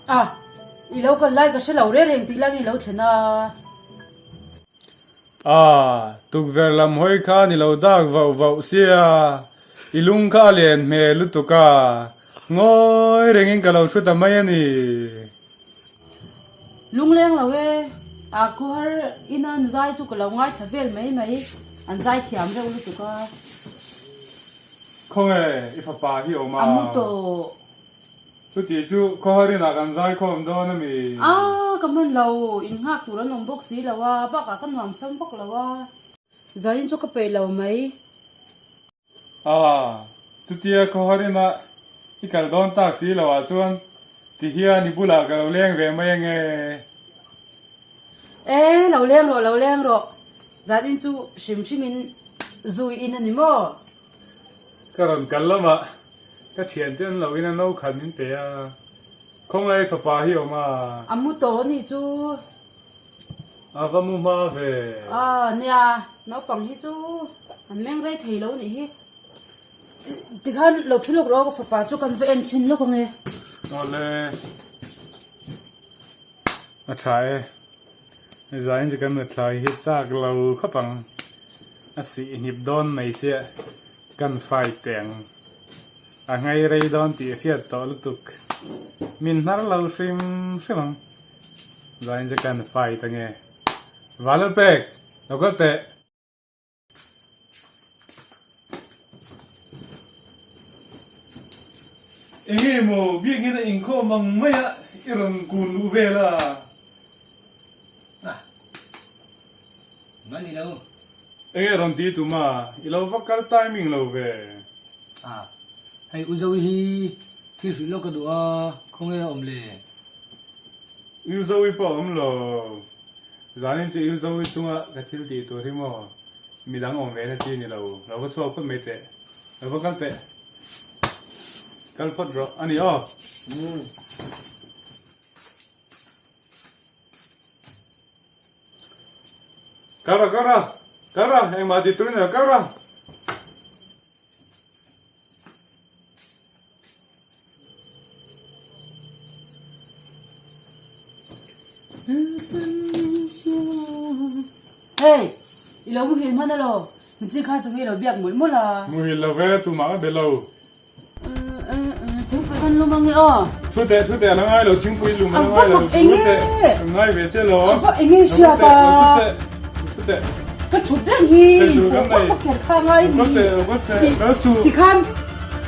A, i lo kal lai ka hre lo reng reng tih lai nge i lo thlen a? A, tukverh lam hawi khan i lo dak vauh vauh sia, i lung kha a len hmel lutuk a, ngawi rengin ka lo thu ta mai a ni. Lungleng lo e, a khuhar ina an zai chu ka lo ngaithla vel mai mai, an zai thiam reuh lutuk a. Khawnge i fapa hi awm a? A mu tawh. Chuti chu khawhar inah kan zai khawm dawn a mi? A, ka hman lo, in nghak tur an awm bawk si lo a, bakah ka nuam sam vak lo a. Zain chu ka peih lo mai. A, chutia khawharin-ah i kal dawn tak si lo ah chuan ti hian i bulah ka lo leng ve mai ange. E, lo leng rawh, lo leng rawh. Zanin chu hrim hrimin zui in a ni maw? Ka rawn kal lamah ka thiante an lo in a no khat min pe a, khawnglai fapa hi awm a. A mu tawh a nih chu. A va mu hma ve. Aw nia, naupang hi chu an meng rei thei lo nih hi. Tikhan lo thu lawk rawh ka fapa chu kan va en chhin lawk ange. Awle. A tha e. Hei chu kan nuthlai hi chak lo khawp ang. A sih hnip dawn mai sia kan fight teh ang. A nghei rei dawn tih hriat tawh lutuk. Min hnar lo hrim hrim ang. Zain chu kan fight ange. Vanlalpek, lo kal teh. Enge maw biakina inkhawm ang maia i rawn kun luh vel a? Ah, mah ni lo. Enge rawn ti tum a, i lo va kal timing lo ve. Ah, hei U Zoe hi Thil hrilh lawk ka duh a, khawnge a awm le? U Zoe pawh a awm lo. Zanin chu U Zoe chunga ka thil tih tur hi maw midang awm ve na chi ni lo. Lo va chhuak phawt mai teh. Lo va kal teh. Kal phawt rawh a ni aw. Kal rawh, kal rawh, kal rawh, engmah ti tur i ni lo, kal rawh. Hey, i lo muhil hman alo, michi kha tunge i lo biak mawlh mawlh a? Muhil lo ve, tumah ka be lo. Thingpui kan lum ange aw. Thu teh, thu teh, a la ngai lo, thingpui lum a la ngai lo. A va eng e! Ka ngai ve che lo. A va eng e hriat a. Lo thu teh, lo thu teh. Ka thut reng hi, inpawh vak vak hian kha ngai ni. Lo teh, lo teh, lo su. Tikhan.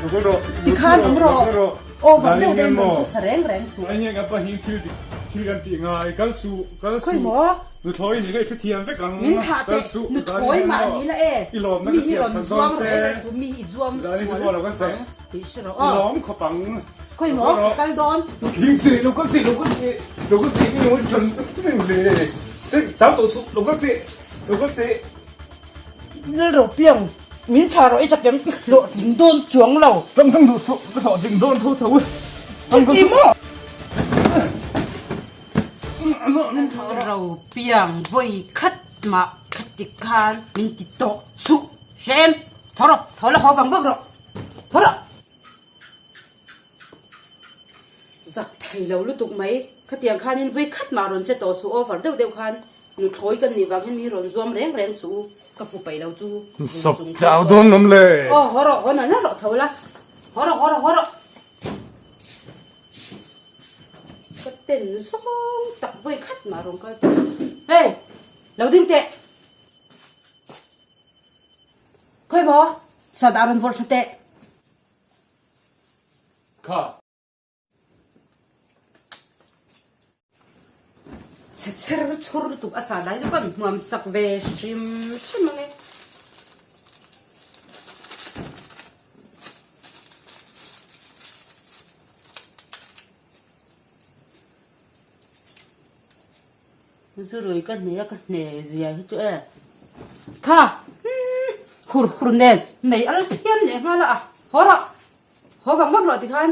Lo kal rawh. Tikhan awm rawh. Aw vak deuh deuh in rawn thusa reng reng suh. Ai nge ka pa hi thil thil kan tih ngai, kal suh, kal suh. Khawi maw? Nuthlawi nih kha i thuthiam vek ang. Min thlah teh, nuthlawi mah ni la e. I lawmna Mi ka hi siam rawn sak dawn zuam che. reng reng suh, mi hi i zuam Zan hi sual chu maw lo kal teh. ang tih hre rawh I aw. lawm khawp ang. Khawi maw? Ka kal dawn. Hing che, lo kal teh, lo kal teh, lo kal teh, mi rawn reng le. Chau tawh suh, lo kal teh, lo kal teh. Lal ro piang, min thlah rawh i chakem i hlawhtling dawn chuang lo. Tang tang duh suh, ka hlawhtling dawn tho tho. Chuti maw? Ro piang vawi khat mah khati khan min ti tawh suh hrem. Tho rawh, tho la haw vang vang rawh, tho rawh. Zak thei lo lutuk mai, khatiang khanin vawi khat mah rawn che tawh suh over deuh deuh khan Nuthlawi kan nih vang hian mi rawn zuam reng reng suh u, ka hmu paih lo chu Sawp chau dawn lawm le. Aw haw rawh, haw nalh nalh rawh tho la, haw rawh, haw rawh, haw rawh. Ka ten zawng tak vawi khat mah rawn kal tawh. Hey, lo ding teh. Khawi maw, sat ah rawn vawrh tha teh. Kha. Chhe cher chhur lutuk a sa lai chu kan hmuam sak ve hrim hrim ang e. Zurui ka hne a ka hne zia hi chu e. Kha hur hur nen nei al phian leh nghal a, haw rawh haw vang vang rawh tikhan.